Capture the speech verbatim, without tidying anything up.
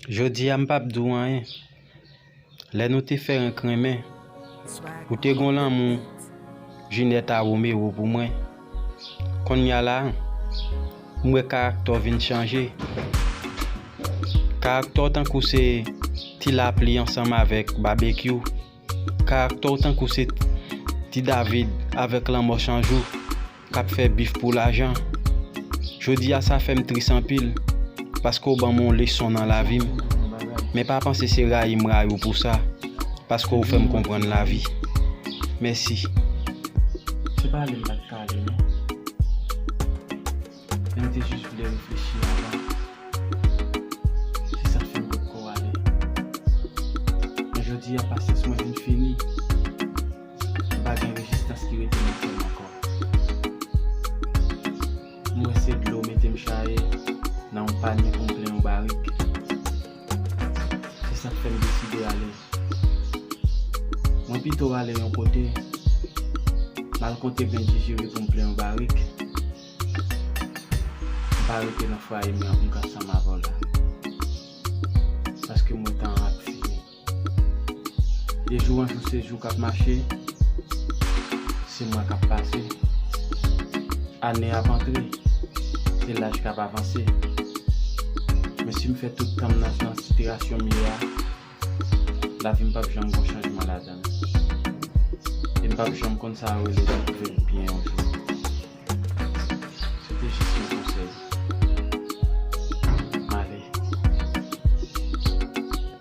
Jodi a m p ap di w anyen. Lè nou te fè renk renmen, ou te gon lanmou Jinèt a Womero pou mwen. Kounya la, m wè karaktè w vin chanje. Karaktè w tankou se Ti Lapli ansanm avèk Babekyou. Karaktè w tankou se Ti David avèk Lanmò Chanjou k ap fè bif pou lajan. Jodi a sa fè m tris anpil, paske w ban m yon leson nan lavi m. Men pa panse se rayi m rayi w pou sa, paske w fè m konprann lavi. Mèsi. Se pa ale m pa t ka ale non. Men m te jis vle reflechi avan. Se sa k fè m potko ale. Men jodi a pasyans mwen vin fini. M pa gen rezistans ki rete nan kè m ankò. M wè se dlo mete m chaye nan yon panye pou m plen yon barik. Se sa k fè m deside ale. Mwen pito ale yon kote, m al konte grenn jijiri pou m plen yon barik. M pa rete nan fwaye m nan pou m ka ansanm avè w la. Paske m wè tan an ap fini. De jou an jou se jou k ap mache, se mwa k ap pase, ane ap antre, se laj k ap avanse. Men si m fè tout tan m nan, nan sitiyasyon m ye a, lavi m p ap janm gon chanjman ladan l. E m p ap janm konn sa yo rele viv byen yon jou.